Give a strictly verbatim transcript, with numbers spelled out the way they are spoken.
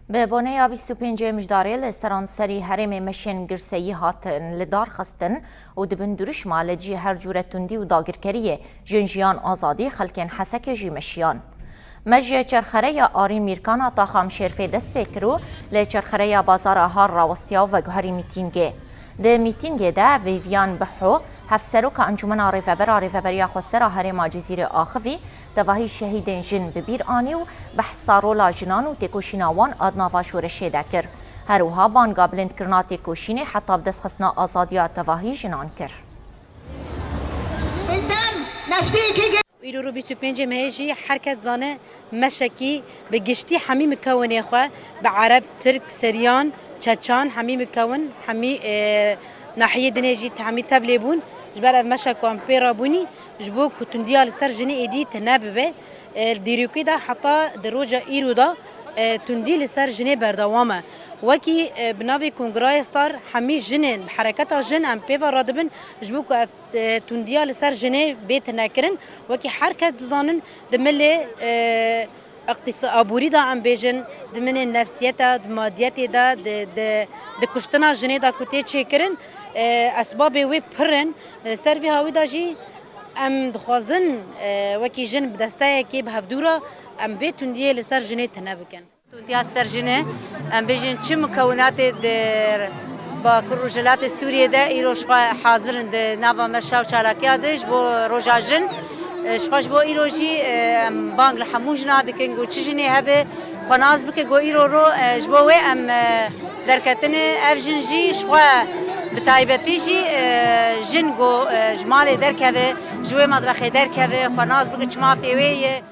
Bi boneya bîst û pêncê Mijdarê li seranserî herêmê meşên girseyî hatin li dar xistin û di bin dirûşma li cî her cûre tundî û dagirkeriyê jin jiyan azadî xelkên Hesekê jî meşiyan. Mej çerxereya Arîn Mîrkan a taxa Mişêrfê dest pê kir û li çerxereya bazara Har rawestiya û veguherî mîtîngê. Di mîtîngê de Vêviyan Biho, Hevseroka Encûmena Rêvebera Rêveberiya Xwesera Herêma Cizîrê axivî, tevahî şehîdên jin bi bîr anî û behsa rola jinan û têkoşîna wan a di nava şoreşê de kir. Her wiha banga bilindkirina têkoşînê heta bi destxistina azadiya tevahî jinan kir. Îro rû bîst û pêncê mehê jî her kes zane meşekî bi giştî hemî mikewinê xwe bi Ereb, Tirk, Siryan, Çeçan hemî mikewin, hemî, e, nahiyê dinê jî hemî tevlê bûn. Ji ber ev meşa ku em pê re bûnî, ji bo ku tundiya li ser jinê êdî tune bibe, e, li dîrokê de heta di roja îro de, e, tundî li ser jinê berdewam e. Wekî, e, bi navê Kongraya Star hemî jinên bi hereketa jin em pê ve radibin ji bo ku ev, e, tundiya li ser jinê bê tunekirin. Wekî her kes dizanin di milê, e, iqtîsa-, aborî de em bêjin, di milê nefsiyeta, di madiyetê de, di, di, di kuştina jinê de ku tê çêkirin, e, esbabê wê pir in. Li ser vî hawî de jî em dixwazin, e, wekî jin bi desteyekê bi hevdû re em vê tundiyê li ser jinê tune bikin. Tundiya li ser jinê, em bêjin çi mukewinatê di Bakur Rojhilatê Sûriyê de îro ji xwe hazir in di nava meşa û çalakiya de ji bo roja jin. E, ji xwe ji bo îro jî, e, em bang li hemû jina dikin ku çi jinê hebe xwe nas bike ku îro ro, e, ji bo wê em, e, derketine. Ev jin jî ji xwe bi taybetî jî, e, jin ku, e, ji malê derkeve, ji wê medbexê derkeve, xwe nas bike çi mafê wê ye.